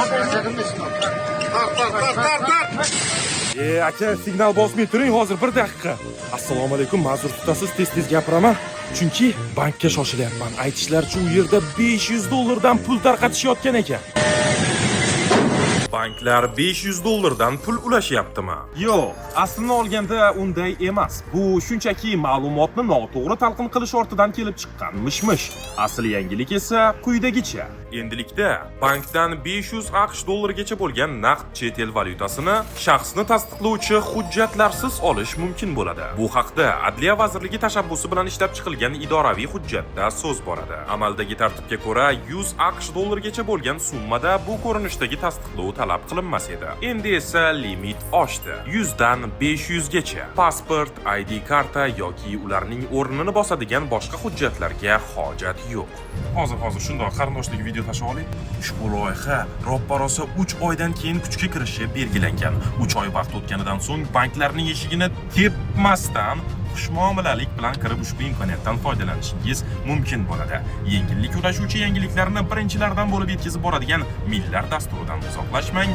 Tart, tart, tart, tart, tart. E, aka, signal bosmay turing hozir bir daqiqa. Assalomu alaykum, ma'zur tutasiz, tez-tez gapiraman. Chunki bankka shoshilyapman. Aytishlaricha, u yerda 500 dollardan pul tarqatishayotgan ekan. Banklar 500 dollardan pul ulashyaptimi? Yo'q, aslini olganda unday emas. Bu shunchaki ma'lumotni noto'g'ri talqin qilish ortidan kelib chiqqan mish-mish. Asl yangilik esa quyidagicha. Endilikda bankdan 500 AQSh dollarigacha bo'lgan naqd chet el valyutasini shaxsni tasdiqlovchi hujjatlarsiz olish mumkin bo'ladi. Bu haqda Adliya vazirligi tashabbusi bilan ishlab chiqilgan idoraviy hujjatda so'z boradi. Amaldagi tartibga ko'ra, 100 AQSh dollarigacha bo'lgan summada bu ko'rinishdagi tasdiqlov talab qilinmas edi. Endi esa limit oshdi. 100 dan 500 gacha. Pasport, ID karta yoki ularning o'rnini bosadigan boshqa hujjatlarga hojat yo'q. Hozir, hozir shundoq qarindoshlik video tashlab oling. Ushbu loyiha roppa rosa 3 oydan keyin kuchga kirishi belgilangan. 3 oy vaqt o'tganidan so'ng banklarning eshigini tepmasdan xushmuomalalik bilan kirib, ushbu imkoniyatdan foydalanishingiz mumkin bo'ladi. Yengillik ulashuvchi yangiliklarni birinchilardan bo'lib yetkazib boradigan Millar dasturidan uzoqlashmang.